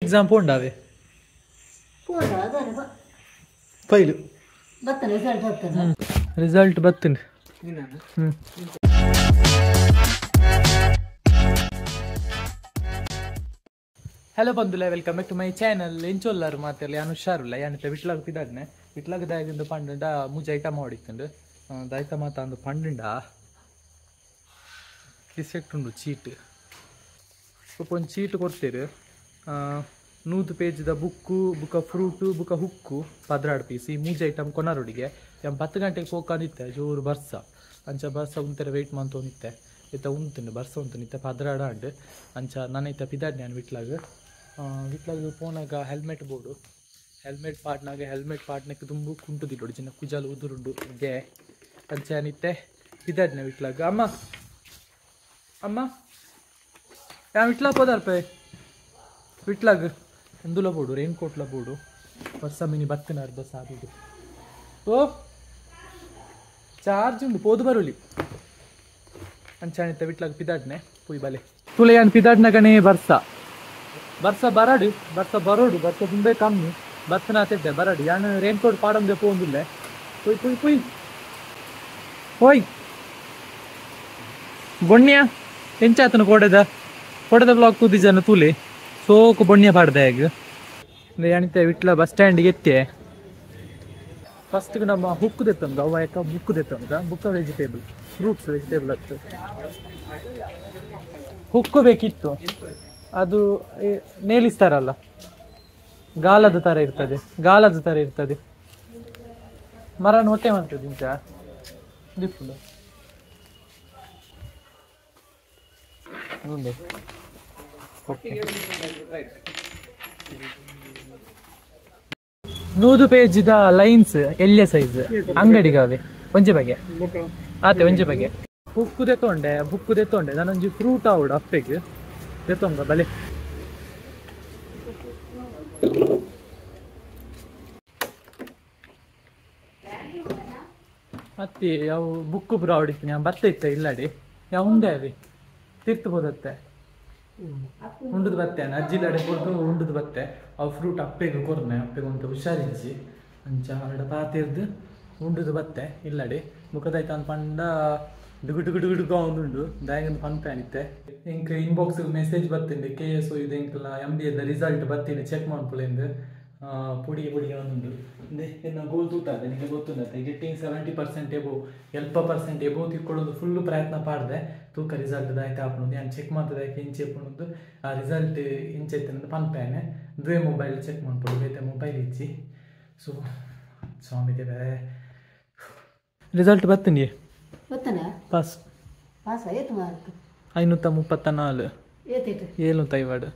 Exam ಪೋಂಡಾವೆ fail result ಬತ್ತುಂಡು. Hello ಬಂದುಲ, welcome back to my channel. ಎಂಚೊಲ್ಲಾರು ಮಾತೆಲ್ಲ ಯಾನು ಹುಷಾರುಲ್ಲ. ಯಾನಿತ್ತ ವಿಟ್ಲಾಗ ಪಿದಾಡ್ನೆ ವಿಟ್ಲಾಗ ದಾಯದಿಂದ ಪಂಡುಂಡ ಮೂಜಿ ಐಟಮ್ ಹೊಡಿತುಂಡು. ದಾಯ್ತ ಮಾತ ಅಂದು ಪಂಡುಂಡ ಕಿಸೆಟ್ ಉಂಡು ಚೀಟ್ ಸ್ವಲ್ಪ ಒಂದು ಚೀಟ್ ಕೊಡ್ತೀರಿ. 100 ಪೇಜ್ದ ಬುಕ್ಕು ಬುಕ್ಕ ಫ್ರೂಟು ಬುಕ್ಕ ಹುಕ್ಕು 12 ಪೀಸ್ ಈ ಮೂಜಿ ಐಟಮ್ ಕೊನರುಡಿಗೆ. 10 ಗಂಟೆಗೆ ಪೋಕಂದಿತ್ತೆ ಜೋರು ಬರ್ಸ ಅಂಚ ಬರ್ಸ ಉಂತರ ವೆಯ್ಟ್ ಮಂತೊಂದಿತ್ತೆ. ಇತ್ತ ಉಂತುಂಡು ಬರ್ಸ ಉಂತು ಇತ್ತ 12 ಅಂಡು ಅಂಚ ನಾನು ಇತ್ತ ಪಿದಾಡ್ನೆ ನಾನು ವಿಟ್ಲಾಗ ವಿಟ್ಲಾಗ ಪೋನಾಗ ಹೆಲ್ಮೆಟ್ ಬೋರ್ಡು ಹೆಲ್ಮೆಟ್ ಪಾಟ್ನಾಗ ಹೆಲ್ಮೆಟ್ ಪಾಟ್ನಕ್ಕೆ ತುಂಬ ಕುಂಟುದಿಲ್ಲೋಡು ಚಿನ್ನ ಕುಜಾಲು ಉದುರುಂಡು ಗೆ ಅಂಚ ನಿತ್ತೆ ಪಿದಾಡ್ನೆ ವಿಟ್ಲಾಗ. ಅಮ್ಮ ಅಮ್ಮ ಯಾ ವಿಟ್ಲಾ ಪೋದಾರ್ಪೆ ವಿಟ್ಲಾಗ ಎಂದುಲ ಬೋಡು ರೈನ್ ಕೋಟ್ಲ ಬೋಡು ಬರ್ಸ ಮಿನಿ ಬತ್ತಿನ ಅರ್ಧ ಸಾದಿಡು. ಓ ಚಾರ್ಜ್ ಉಂಡು ಪೋದು ಬರುಲಿ ಅಂಚಾನಿತ್ತ ವಿಟ್ಲಾಗ ಪಿದಾಡ್ನೆ ಪುಯ್ ಬಲೆ ತುಳೆಯಾನ್ ಪಿದಾಡ್ನಗನೇ ಬರ್ಸ ಬರ್ಸ ಬರಡು ಬರ್ಸ ಬರೋಡು ಬರ್ಸ ತುಂಬೆ ಕಮ್ಮಿ ಬರ್ತನ ತೆಡ್ಡೆ ಬರಡು ಯಾನ್ ರೈನ್ ಕೋಟ್ ಪಾಡಂದೆ ಪೋಂದಿಲ್ಲ. ಪುಯ್ ಪುಯ್ ಪುಯ್ ಹೋಯ್ ಬೊಣ್ಯ ಎಂಚಾತನ ಕೋಡೆದ ಕೋಡೆದ ಬ್ಲಾಕ್ ತೂದಿಜನ ತೂಲೆ ಸೋಕು ಬೊಣ್ಯ ಪಾಡ್ದೆ ಹೇಗೆ ಯಾನಿತ್ತೆ ವಿಟ್ಲ ಬಸ್ ಸ್ಟ್ಯಾಂಡಿಗೆ ಎತ್ತೆ. ಫಸ್ಟ್ಗೆ ನಮ್ಮ ಹುಕ್ಕು ದೆತ್ತಂದ ಅವ ಯಾಕ ಬುಕ್ ದೆತ್ತಂದ ಬುಕ್ಕ ವೆಜಿಟೇಬಲ್ ಫ್ರೂಟ್ಸ್ ವೆಜಿಟೇಬಲ್ ಹತ್ತು ಹುಕ್ಕು ಬೇಕಿತ್ತು. ಅದು ನೇಲಿಸ್ತಾರಲ್ಲ ಗಾಲದ ಥರ ಇರ್ತದೆ, ಗಾಲದ ಥರ ಇರ್ತದೆ. ಮರ ಹೊಟ್ಟೆ ಮಾಡ್ತದೆ ಇಂಚ ದಿಪ್ಪುಂಡು. ಓಕೆ 100 ಪೇಜ್ದ ಲೈನ್ಸ್ ಎಲ್ಲೆ ಸೈಜ್ ಅಂಗಡಿಗಾವೆ ಒಂಜಿ ಬಗೆ ಆತೆ ಒಂಜಿ ಬಗೆ ಬುಕ್ಕು ದೆತ್ತೊಂಡೆ ಬುಕ್ಕು ದೆತ್ತೊಂಡೆ ನಾನೊಂಜಿ ಫ್ರೂಟ್ ಆವಡು ಅಪ್ಪೆಗ್ ದೆತ್ತೊಂಡ ಬಲೆ. ಮತ್ತೆ ಯಾವ ಬುಕ್ಕು ಪೂರ ಆವಡಿತ್ತೀನಿ ನಾನು ಬತ್ತ ಇತ್ತ ಇಲ್ಲಡಿ ಯಾವ ಉಂಡೆ ಅವಿ ತಿರ್ತು ಬೋದತ್ತೆ ಉಂಡುದು ಬತ್ತೆ ಅಜ್ಜಿಲಾಡೆ ಕೊಡ್ದು ಉಂಡುದು ಬತ್ತೆ. ಅವು ಫ್ರೂಟ್ ಅಪ್ಪೆಗೆ ಕೊರ್ನೆ ಅಪ್ಪೆಗೆ ಒಂದು ಹುಷಾರಿಜ್ಜಿ ಅಂಚ ಅಡ ಪಾತಿರ್ದು ಉಂಡುದು ಬತ್ತೆ ಇಲ್ಲಡಿ ಮುಖದಾಯ್ತು ಅಂದ್ ಪಂಡ ಡುಗು ಡುಗು ಡುಗು ಡುಗು ಉಂಡು ದಾಯಂದು ಪನ್ಪೆ ಅನಿತ್ತೆ. ಇಂಕ್ ಇನ್ಬಾಕ್ಸ್ ಮೆಸೇಜ್ ಬತ್ತಿಂಡು ಕೆ ಎಸ್ ಇದು ಎಂಕಲ ಎಮ್ ಬಿ ಎದ ರಿಸಲ್ಟ್ ಬತ್ತೀನಿ ಚೆಕ್ ಮಾಡ್ಕೊಳ್ಳಿಂದು ಪುಡಿಗೆ ಪುಡಿಗೆ ಒಂದುಂಡು ಎನ್ನ ಗೋಲ್ ತೂತದೆ ನಿಮಗೆ ಗೊತ್ತುಂಡತ್ತೆ ಗೆಟ್ಟಿಂಗ್ 70% ಎಬೋ ಎಲ್ಪ ಪರ್ಸೆಂಟ್ ಎಬೋ ತಿಕ್ಕೊಳ್ಳೋದು ಫುಲ್ಲು ಪ್ರಯತ್ನ ಪಾಡ್ದೆ ತೂಕ ರಿಸಲ್ಟ್ ದಾಯ್ತು ಆಪುಂಡು ನಾನು ಚೆಕ್ ಮಾಡ್ತದೆ ಇಂಚೆ ಪುಣದು ಆ ರಿಸಲ್ಟ್ ಇಂಚೆ ಇತ್ತು ಪನ್ಪೇನೆ ದುವೆ ಮೊಬೈಲ್ ಚೆಕ್ ಮಾಡ್ಬೋದು ಬೇತೆ ಮೊಬೈಲ್ ಇಚ್ಚಿ. ಸೊ ಸ್ವಾಮಿ ದೇವರೇ result ಬತ್ತೀನಿ pass pass mark 534 750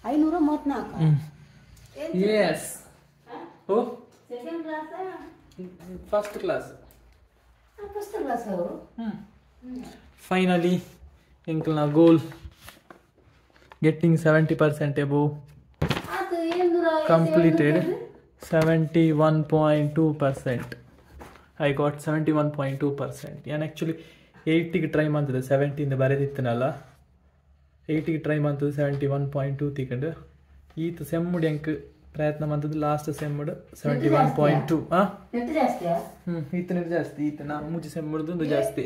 534. Yes. Oh? Second class? First class. First class. Finally, ಎಂಕಲ್ನ goal getting 70% above completed 71.2%. I got 71.2%. ಯಾನ್ ಆ್ಯಕ್ಚುಲಿ 80ಗೆ ಟ್ರೈ ಮಾಡ್ತದೆ 70 ಬರೆದಿತ್ತನಲ್ಲ 80ಗೆ ಟ್ರೈ ಮಾಡ್ತದೆ 71.2 ತಿಕೊಂಡು ಈತ ಸೆಮ್ಮುಡು ಎಂಕ್ ಪ್ರಯತ್ನ ಮಾಡ್ತದ್ದು ಲಾಸ್ಟ್ ಸೆಮ್ಮುಡು 71.2. ಹಾಂ ಈತನ ಜಾಸ್ತಿ ಈತ ನಾ ಮೂಜಿ ಸೆಮ್ಮುಡ್ದು ಒಂದು ಜಾಸ್ತಿ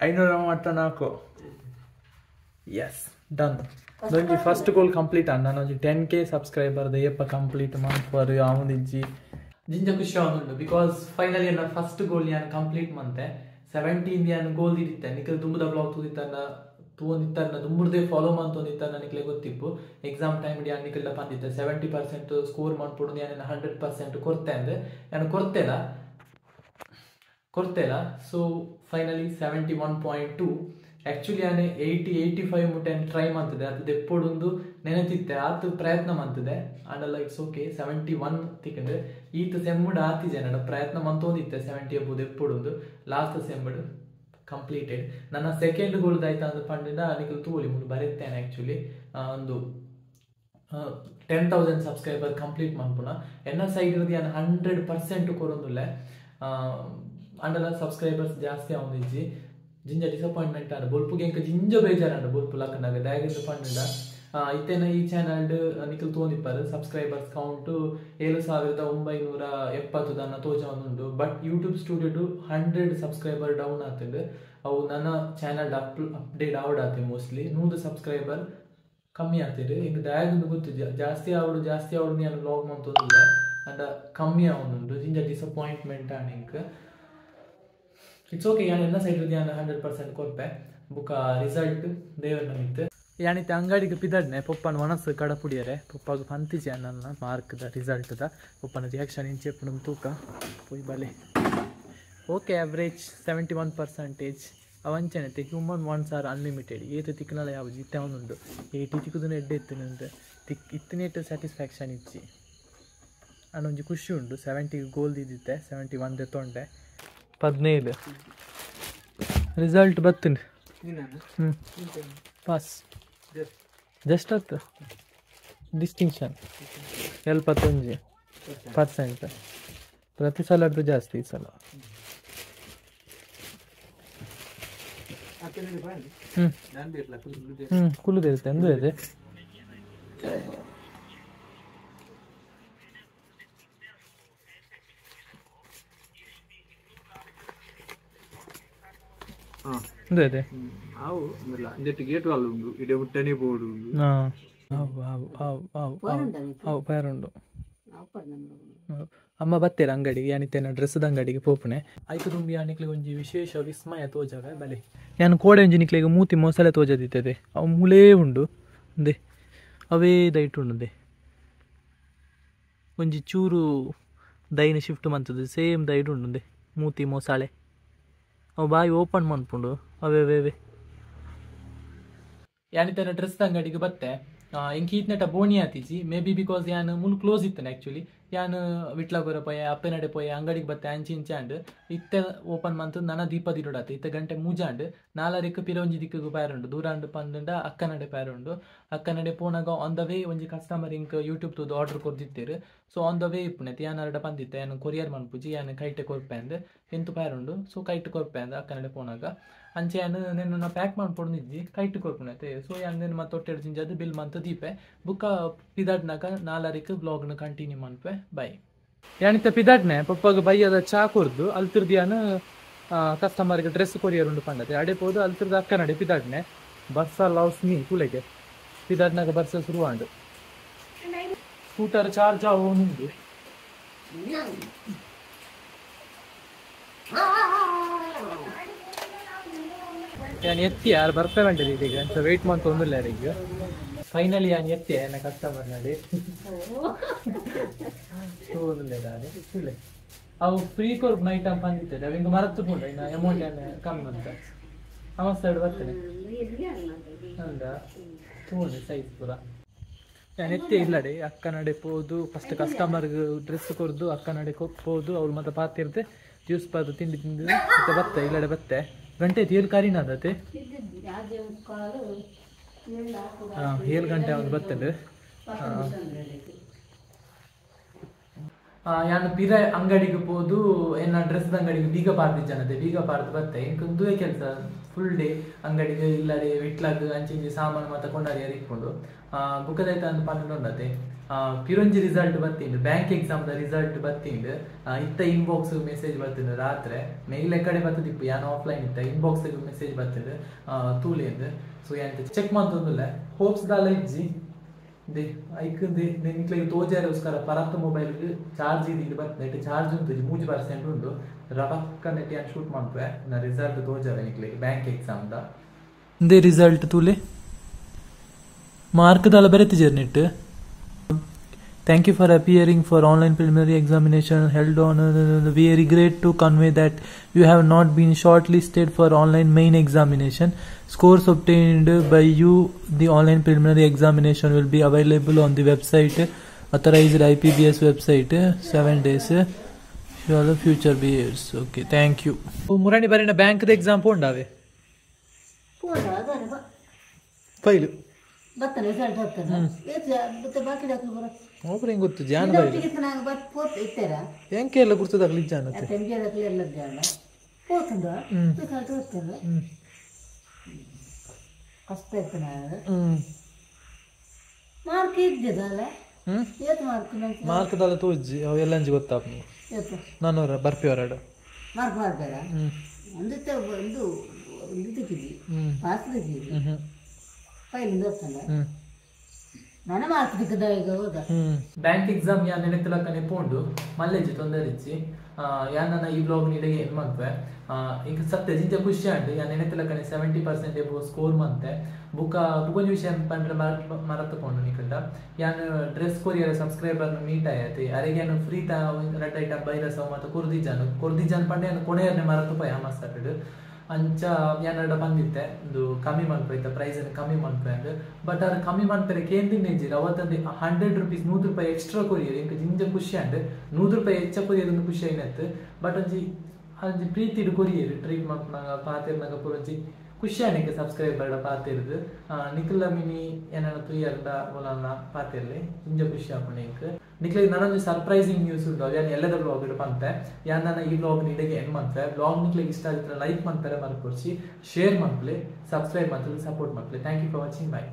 534. Yes done. ಒಂಜಿ ಫಸ್ಟ್ ಗೋಲ್ ಕಂಪ್ಲೀಟ್ ಆಂಡ್ ನಾನು ಒಂಜಿ 10K ಸಬ್ಸ್ಕ್ರೈಬರ್ದ ಏಪ ಕಂಪ್ಲೀಟ್ ಮನ್ಪರು ಆವೊಂದಿಜ್ಜಿ ಜಿಂಜ ಖುಷಿ ಆವೊಂದುಂಡು because finally ಎನ್ನ ಫಸ್ಟ್ ಗೋಲ್ ಯಾನ್ ಕಂಪ್ಲೀಟ್ ಮಂತೆ 17 ಯಾನ್ ಗೋಲ್ ದಿತ್ತೆ ನಿಕಲ್ ದುಂಬುದ ಬ್ಲಾಗ್ ತೂದಿತ್ತನ್ನ ತೂವೊಂದಿತ್ತನ್ನ ದುಂಬುರ್ದೇ ಫಾಲೋ ಮಂತೊಂದಿತ್ತನ್ನ ನಿಕ್ಲೆ ಗೊತ್ತಿಪ್ಪು. ಎಕ್ಸಾಮ್ ಟೈಮ್ ಯಾನ್ ನಿಕಲ್ಡ ಪಂದಿತ್ತೆ 70% ಸ್ಕೋರ್ ಮನ್ಪೊಡು ಯಾನ್ 100% ಕೊರ್ತೆ ಅಂದ್ ಯಾನ್ ಕೊರ್ತೆಲ. ಸೊ ಫೈನಲಿ 71.2 ಆ್ಯಕ್ಚುಲಿ ಯಾನ್ 80 85 ಮುಟ್ಟ ಟ್ರೈ ಮಾಡ್ತದೆ ಅದು ದೆಪ್ಪೊಡೊಂದು ನೆನತಿತ್ತೆ ಆತು ಪ್ರಯತ್ನ ಮಾಡ್ತದೆ ಆಂಡಲ್ಲ it's okay 71 ತಿಕ್ಕಂಡು ಈತ ಸೆಮ್ಮುಡು ಆತಿಜೆ ನಡ ಪ್ರಯತ್ನ ಮಂತೊಂದಿತ್ತೆ 70 ಅಬ್ಬು ದೆಪ್ಪೊಡೊಂದು ಲಾಸ್ಟ್ ಸೆಮ್ಮುಡು ಕಂಪ್ಲೀಟೆಡ್. ನನ್ನ ಸೆಕೆಂಡ್ ಗೋಲ್ದಾಯ್ತು ಅಂದ್ ಪಂಡಿಂದ ನಿಕಲ್ ತೂಲಿ ಮುಂದೆ ಬರೆತ್ತೇನೆ ಆ್ಯಕ್ಚುಲಿ ಒಂದು 10,000 ಸಬ್ಸ್ಕ್ರೈಬರ್ ಕಂಪ್ಲೀಟ್ ಮನ್ಪುನ ಎನ್ನ ಸೈಡ್ ಯಾನ್ 100% ಕೊರೊಂದುಲ್ಲೆ ಅಂಡಲ ಸಬ್ಸ್ಕ್ರೈಬರ್ಸ್ ಜಾಸ್ತಿ ಆವೊಂದಿಜ್ಜಿ ಜಿಂಜ ಡಿಸಪಾಯಿಂಟ್ಮೆಂಟ್ ಆಂಡ್ ಬೊಲ್ಪುಗೆ ಎಂಕ್ ಜಿಂಜ ಬೇಜಾರಾಂಡ್ ಬೊಲ್ಪು ಲಕ್ಕನಾಗ ದಾಯೆಗ್ ಪಂಡುಂಡ ಇತ್ತೇನ ಈ ಚಾನಲ್ ನಿಕಲ್ ತೋನಿಪ್ಪರು ಸಬ್ಸ್ಕ್ರೈಬರ್ಸ್ ಕೌಂಟ್ 7970 ದನ್ನ ತೋಜವೊಂದುಂಡು. ಬಟ್ ಯೂಟ್ಯೂಬ್ ಸ್ಟುಡಿಯೋಡು 100 ಸಬ್ಸ್ಕ್ರೈಬರ್ ಡೌನ್ ಆತಂಡು. ಅವು ನನ್ನ ಚಾನಲ್ ಅಪ್ಡೇಟ್ ಆವಡಾತೆ ಮೋಸ್ಟ್ಲಿ 100 ಸಬ್ಸ್ಕ್ರೈಬರ್ ಕಮ್ಮಿ ಆಗ್ತಿದೆ. ಇಂಕ ದಾಯಗೊಂದು ಗೊತ್ತಿದ್ಯಾ ಜಾಸ್ತಿ ಆವಡು ಜಾಸ್ತಿ ಆವಡು ನಾನು ವ್ಲಾಗ್ ಮಂತೊಂದಿಲ್ಲ ಅಂಡ ಕಮ್ಮಿ ಆವೊಂದುಂಡು ಜಿಂಜ ಡಿಸಪಾಯಿಂಟ್ಮೆಂಟ್ ಆಂಡ್ ಇಂಕ್ it's okay. ಯಾನ್ ಎಲ್ಲ ಸೈಡ್ ಯಾನ್ 100% ಕೊರ್ಪೆ ಬುಕ್ಕ ರಿಸಲ್ಟ್ ದೇವರ ನಮಿತ್ತು. ಯಾನಿತ್ತೆ ಅಂಗಡಿಗೆ ಪಿದಡ್ನೆ ಪೊಪ್ಪನ ಮನಸ್ಸು ಕಡಪುಡಿಯರೆ ಪೊಪ್ಪಾಗ ಪಂತಿಜಿ ನನ್ನ ಮಾರ್ಕ್ದ ರಿಸಲ್ಟ್ದ ಪೊಪ್ಪನ ರಿಯಾಕ್ಷನ್ ಇಂಚೆಪ್ಪು ತೂಕ ಪೋಯ್ ಬಲೆ. ಓಕೆ ಆವ್ರೇಜ್ 71% ಅವಂಚನತೆ ಹ್ಯೂಮನ್ ವಾಂಟ್ಸ್ are unlimited. ಏತು ತಿಕ್ಕನಲ ಯಾವ ಇತ್ತೆ ಅವನುಂಡು ಏಟಿ ತಿಕ್ಕುದನ್ನ ಎಡ್ಡೆ ಇತ್ತುನಂತೆ ತಿಕ್ ಇತ್ತನೇಟ್ ಸ್ಯಾಟಿಸ್ಫ್ಯಾಕ್ಷನ್ ಇಚ್ಚಿ ಅಂಡ್ ಒಂಜಿ ಖುಷಿ ಉಂಡು. 70 ಗೋಲ್ ದಿದ್ದಿತ್ತೆ 71 ತೊಂಡೆ 17 ರಿಸಲ್ಟ್ ಬತ್ತುಂಡು. ಪಾಸ್ ಜಸ್ಟ್ ಅತ್ತು ಡಿಸ್ಟಿಂಕ್ಷನ್ 71% ಪ್ರತಿ ಸಲ ಜಾಸ್ತಿ ಈ ಸಲ. ಕುಲ್ಲುದಿರುತ್ತೆ ಅಂದ್ರೆ ಅಮ್ಮ ಬತ್ತೇರ ಅಂಗಡಿಗೆ ಯಾನಿತ್ತೇನ ಡ್ರೆಸ್ದ ಅಂಗಡಿಗೆ ಪೋಪುನೆ ಐಕು ತುಂಬಿ ಯಾನಿಕ್ಲಿಗೆ ಒಂಜಿ ವಿಶೇಷ ವಿಸ್ಮಯ ತೋಜವೆ ಬಲೆ. ಯಾನು ಕೋಡೆ ಒಂಜಿ ನಿಕ್ಲಿಗೆ ಮೂತಿ ಮೊಸಳೆ ತೋಜದಿತ್ತದೆ ಅವು ಮೂಲೇ ಉಂಡು ಅಂದೆ ಅವೇ ದೈಟ್ ಉಂಡು ಒಂಜಿ ಚೂರು ದೈನ ಶಿಫ್ಟ್ ಮಂತದ್ದು ಸೇಮ್ ದೈಟ್ ಉಂಡು ಮೂತಿ ಮೊಸಳೆ ಅವು ಬಾಯಿ ಓಪನ್ ಮನ್ಪುಂಡು ಅವೇ ಅವೇ. ಯಾನಿತ್ತೇನ ಡ್ರೆಸ್ದ ಅಂಗಡಿಗೆ ಬತ್ತೆ ಇಂಕ ಈತ್ನೆಟ ಬೋಣಿ ಆತಿಜಿ ಮೇ ಬಿ because ಯಾನ್ ಮುಲ್ ಕ್ಲೋಸ್ ಇತ್ತನೆ ಆ್ಯಕ್ಚುಲಿ. ಯಾನ್ ವಿಟ್ಲಾಗೋರ ಪೋಯೆ ಅಪ್ಪೆನಡೆ ಪೋಯೆ ಅಂಗಡಿಗೆ ಬತ್ತೆ ಅಂಚಿ ಇಂಚಾಂಡ್ ಇತ್ತೆ ಓಪನ್ ಮಂತು ನನ ದೀಪ ದಿಡಾತ ಇತ್ತೆ ಗಂಟೆ ಮೂಜಾಂಡ್ ನಾಲರೆಕ್ ಪಿರ ಒಂಜಿ ದಿಕ್ಕಿಗೆ ಪ್ಯಾರುಂಡು ದೂರಾಂಡು ಪಂದಂಡ ಅಕ್ಕನಡೆ ಪ್ಯಾರುಂಡು. ಅಕ್ಕನಡೆ ಪೋನಾಗ ಆನ್ the way ಒಂಜಿ ಕಸ್ಟಮರ್ ಇಂಕ್ ಯೂಟ್ಯೂಬ್ ತೂದು ಆರ್ಡರ್ ಕೊರ್ದಿತ್ತೇರು. ಸೊ ಆನ್ the way ಇಪ್ಪುನೆತ್ ಯಾನ್ ಅರಡ ಪಂದಿತ್ತೆ ಯಾನ್ ಕೊರಿಯರ್ ಮನ್ಪುಜಿ ಯಾನ್ ಕೈಟೆ ಕೊರ್ಪೆ ಅಂದ್ ಎಂತು ಪ್ಯಾರುಂಡು. ಸೊ ಕೈಟ್ ಕೊರ್ಪೆ ಅಂದ್ ಅಕ್ಕನಡೆ ಪೋನಾಗ ಅಂಚೆ ಯಾನ್ ನಿನ್ನ ಪ್ಯಾಕ್ ಮಾಡ್ಪೊಂದಿದ್ದಿ ಕೈಟ್ ಕೊರ್ಪುನೈತೆ. ಸೊ ಯಾನ್ ನಿನ್ನ ಮತ್ತೆ ತೊಟ್ಟೆಡ್ ಜಿಂಜಾದ್ ಬಿಲ್ ಮಂತ್ ದೀಪೆ ಬುಕ್ಕ ಪಿದಾಡ್ನಾಗ ನಾಲರಿಕ್ ಬ್ಲಾಗ್ನ ಕಂಟಿನ್ಯೂ ಮನ್ಪೆ ಬೈ. ಯಾನಿತ್ತ ಪಿದಾಡ್ನೆ ಪಪ್ಪಾಗ ಬೈಯದ ಚಾ ಕೊರ್ದು ಅಲ್ತಿರ್ದು ಯಾನ್ ಕಸ್ಟಮರ್ಗೆ ಡ್ರೆಸ್ ಕೊರಿಯರ್ ಉಂಡು ಪಂಡತೆ ಅಡೆ ಪೋದು ಅಲ್ತಿರ್ದು ಅಕ್ಕನಡೆ ಪಿದಾಡ್ನೆ ಬರ್ಸ ಲವ್ಸ್ ಮೀ ಕುಲೆಗೆ ಪಿದಾಡ್ನಾಗ ಬರ್ಸ ಶುರುವಾಂಡು ಸ್ಕೂಟರ್ ಚಾರ್ಜ್ ಆವೋನುಂಡು. ಯಾನ್ ಎತ್ತಿ ಯಾರು ಬರ್ಪೆ ಬಂಡಿದೆ ಇದೀಗ ಅಂತ ವೆಯ್ಟ್ ಮಾಡ್ಕೊಂಡು ಒಂದಿಲ್ಲ ಯಾರಿಗೆ. ಫೈನಲಿ ಯಾನ್ ಎತ್ತಿ ನನ್ನ ಕಸ್ಟಮರ್ ನಡಿ ತೋದಿಲ್ಲ ಅವು ಫ್ರೀ ಕೊರ್ಪು ನೈಟ್ ಅಂತ ಬಂದಿದ್ದಾರೆ ಅವು ಹಿಂಗೆ ಮರತ್ತು ಪುಂಡ ಇನ್ನು ಅಮೌಂಟ್ ಏನು ಕಮ್ಮಿ ಅಂತ ಅವ ಸೈಡ್ ಬರ್ತೇನೆ ಅಂದ ತೋದೆ ಸೈಜ್ ಪೂರ. ನಾನು ಎತ್ತೆ ಇಲ್ಲಡೆ ಅಕ್ಕನಡೆ ಪೋದು ಫಸ್ಟ್ ಕಸ್ಟಮರ್ಗೆ ಡ್ರೆಸ್ ಕೊರ್ದು ಅಕ್ಕನಡೆ ಪೋದು ಅವ್ರು ಮತ್ತೆ ಪಾತಿರ್ತೆ ಜ್ಯೂಸ್ ಪಾದು ತಿಂಡಿ ತಿಂದು ಮತ್ತೆ ಬತ್ತೆ ಇಲ್ಲಡೆ ಬತ್ತೆ ಗಂಟೆ ಆಯ್ತು ಏಳು ಕಾರಿನ ಅದತ್ತೆ ಹಾಂ 7 ಗಂಟೆ ಅವನು ಬರ್ತದೆ. ಯಾನು ಪಿರ ಅಂಗಡಿಗೆ ಪೋದು ಏನ ಡ್ರೆಸ್ ಅಂಗಡಿಗೆ ಬೀಗ ಪಾರ್ದು ಜನತೆ ಬೀಗ ಪಾರ್ದು ಬತ್ತೆ ಇಂಕೊಂದುವೇ ಕೆಲಸ ಫುಲ್ ಡೇ ಅಂಗಡಿಗೆ ಇಲ್ಲಡೆ ವಿಟ್ಲಾಗ್ ಅಂಚಿಂಚಿ ಸಾಮಾನು ಮತ್ತೆ ಕೊಂಡಾರಿ ಇಟ್ಕೊಂಡು ಬುಕ್ಕದೈತ ಅಂದ್ ಪನ್ನೊಂಡತೆ ಪಿರೊಂಜಿ ರಿಸಲ್ಟ್ ಬತ್ತಿಂಡು ಬ್ಯಾಂಕ್ ಎಕ್ಸಾಮ್ the result ಬತ್ತಿಂಡು ಇತ್ತ ಇನ್ಬಾಕ್ಸ್ ಮೆಸೇಜ್ ಬತ್ತಿಂಡು ರಾತ್ರಿ ಮೇಲ್ ಕಡೆ ಬತ್ತದಿಪ್ಪು ಯಾನು ಆಫ್ಲೈನ್ ಇತ್ತ ಇನ್ಬಾಕ್ಸ್ ಮೆಸೇಜ್ ಬತ್ತಿಂಡು ತೂಲೇಂದು. ಸೊ ಯಾನ್ ಚೆಕ್ ಮಂತೊಂದುಲ್ಲ ಹೋಪ್ಸ್ ದಾಲ ಇಜ್ಜಿ they ಐಕ್ they ನಿಕ್ಲೆಗ್ ತೋಜಾರೋಸ್ಕರ ಪರತ್ತ ಮೊಬೈಲ್ ಚಾರ್ಜ್ ಇದು ಬರ್ತದೆ ಚಾರ್ಜ್ ಉಂಟು 3% ಉಂಟು ರವಕ್ಕ ನೆಟ್ ಯಾನ್ ಶೂಟ್ ಮಾಡ್ಪೆ ನಾ ರಿಸಲ್ಟ್ ತೋಜಾರೆ ನಿಕ್ಲೆಗ್ bank exam the they result ತೂಲೆ ಮಾರ್ಕ್ ದಾಲ ಬರೆತಿಜೆರ್ net. Thank you for appearing for online preliminary examination held on. We regret to convey that you have not been shortlisted for online main examination. Scores obtained by you the online preliminary examination will be available on the website, authorized IPBS website, 7 days. Sure, future years. Okay, thank you. Murani barina bank the exam pondave. File. ಬತ್ತನೆ result ಬತ್ತನೆ ಮತ್ತೆ ಬಾಕಿ doctor ಬರ ಒಬ್ಬರು ಹೆಂಗೆ ಗೊತ್ತು ಜಾನ ಬೈಲು ನಾನು ಬತ್ ಪೋತ್ ಇತ್ತೆರಾ ಎಂಕೆ ಎಲ್ಲ ಗುರ್ತದಾಗಲಿ ಜಾನತೆ ತೆಂಗೆ ದಾಗಲಿ ಎಲ್ಲ ಜಾನ ಪೋತುಂಡ ರಿಸಲ್ಟ್ ಬತ್ತನೆ ಕಷ್ಟ ಇತ್ತು ನಾನು. ಮಾರ್ಕ್ ಇದ್ದಿದ್ದಲ್ಲ. ಹ್ಞೂ. ಏತ್ ಮಾರ್ಕ್ ನಂಗೆ? ಮಾರ್ಕ್ ದಾಲ ತೋಜಿ, ಅವು ಎಲ್ಲಂಜಿ ಗೊತ್ತಾಪುಂಡು. ಏತ್? ನಾನೂರ ಬರ್ಪಿ ಹೊರಡು. ಮಾರ್ಕ್ ಮಾಡ್ತಾರ? ಹ್ಞೂ. ಒಂದು ಒಂದು ಒಂದು ತೆಗಿದ್ವಿ. ಹ್ಞೂ. ಪಾಸ್ ತೆಗಿದ್ವಿ. ಹ್ಞೂ. ಫೈಲ್ ದೋಸ್ತಲ್ಲ. ಹ್ಞೂ. ನನ್ನ ಮಾರ್ಕ್ ತಿಕ್ಕದ ಈಗ, ಹೌದಾ? ಬ್ಯಾಂಕ್ ಎಕ್ಸಾಮ್ ಯಾನ್ ನೆನೆತಲಕ್ಕನೆ ಪೋಂಡು ಮಲ್ಲೆಜ್ಜಿ ತೊಂದರೆ ಇಜ್ಜಿ. ಯಾನ್ ನನ್ನ ಈ ಬ್ಲಾಗ್ ನೀಡಿಗೆ ಏನ್ ಮನ್ಪೆ, ಈಗ ಸತ್ಯ ಜಿಂಜ ಖುಷಿ ಆಂಡ್. ಯಾನ್ ನೆನೆತಲಕ್ಕನೆ 70% ಎಬೋ ಸ್ಕೋರ್ ಮಂತೆ. ಬುಕ್ಕ ಬುಕೊಂಜಿ ವಿಷಯ ಪಂಡ್ರೆ ಮರತ್ ಪೋಂಡು ನಿಕಲ್ಡ. ಯಾನ್ ಡ್ರೆಸ್ ಕೊರಿಯರ್ ಸಬ್ಸ್ಕ್ರೈಬರ್ ಮೀಟ್ ಆಯತೆ. ಅರೆಗೆ ಯಾನ್ ಫ್ರೀ ತಾ ರಡ್ಡ್ ಐಟಮ್ ಬೈರಸ ಮಾತ ಕೊರ್ದಿಜಾನು ಕೊರ್ದಿಜಾನ್ ಪಂಡೆ. ಯಾನ್ ಕೊನೆಯರ್ನೆ ಮರತ್ ಪೋಯ ಮಸ್ತಾಟಡ್. ಅಂಚ ಯಾನ್ ಬಂದಿತ್ತೆ ಒಂದು ಕಮ್ಮಿ ಮನ್ಪೈತೆ, ಪ್ರೈಸ್ ಅನ್ನು ಕಮ್ಮಿ ಮನ್ಪೆ ಅಂದ್. ಬಟ್ ಅದು ಕಮ್ಮಿ ಮನ್ಪೆರೆ ಕೇಂದಿನ ಇಜ್ಜಿರ. ಅವತ್ತಂದು 100 ರುಪೀಸ್, 100 ರೂಪಾಯಿ ಎಕ್ಸ್ಟ್ರಾ ಕೊರಿಯರ್. ಎಂಕ್ ಜಿಂಜ ಖುಷಿ ಆಂಡ್. 100 ರೂಪಾಯಿ ಹೆಚ್ಚ ಕೊರಿಯರ್ ಒಂದು ಖುಷಿ ಆಯ್ನತ್ತು. ಬಟ್ ಒಂಜಿ ಒಂಜಿ ಪ್ರೀತಿಡ್ ಕೊರಿಯರ್, ಟ್ರೀಟ್ ಮನ್ಪುನಾಗ ಪಾತೆರ್ನಾಗ ಪೂರ ಒಂಜಿ ಖುಷಿ ಆಂಡ್ ಎಂಕ್ ಸಬ್ಸ್ಕ್ರೈಬರ್ ಪಾತೆರ್ದು. ನಿಕುಲ ಮಿನಿ ಏನಾನ ತುಯ್ಯರ್ಡ ಓಲನ ಪಾತೆರ್ಲಿ, ಜಿಂಜ ಖುಷಿ ಆಪುಂಡು ಎಂಕ್. ನಿಕ್ಲೆಗ್ ನನೊಂಜಿ ಸರ್ಪ್ರೈಸಿಂಗ್ ನ್ಯೂಸ್ ಉಂಡು, ಯಾನ್ ಎಲ್ಲದ ಬ್ಲಾಗ್ ಪಂತೆ. ಯಾನ್ ನನ್ನ ಈ ಬ್ಲಾಗ್ ನಿಡೆಗೆ ಎಂಡ್ ಮನ್ಪೆ. ಬ್ಲಾಗ್ ನಿಕ್ಲೆಗ್ ಇಷ್ಟ ಆಗಿದ್ರೆ ಲೈಕ್ ಮನ್ಪೆರೆ ಮರ್ಪೊಡ್ಚಿ, ಶೇರ್ ಮನ್ಪುಲೆ, ಸಬ್ಸ್ಕ್ರೈಬ್ ಮಲ್ತುದು ಸಪೋರ್ಟ್ ಮನ್ಪುಲೆ. Thank you for watching, bye.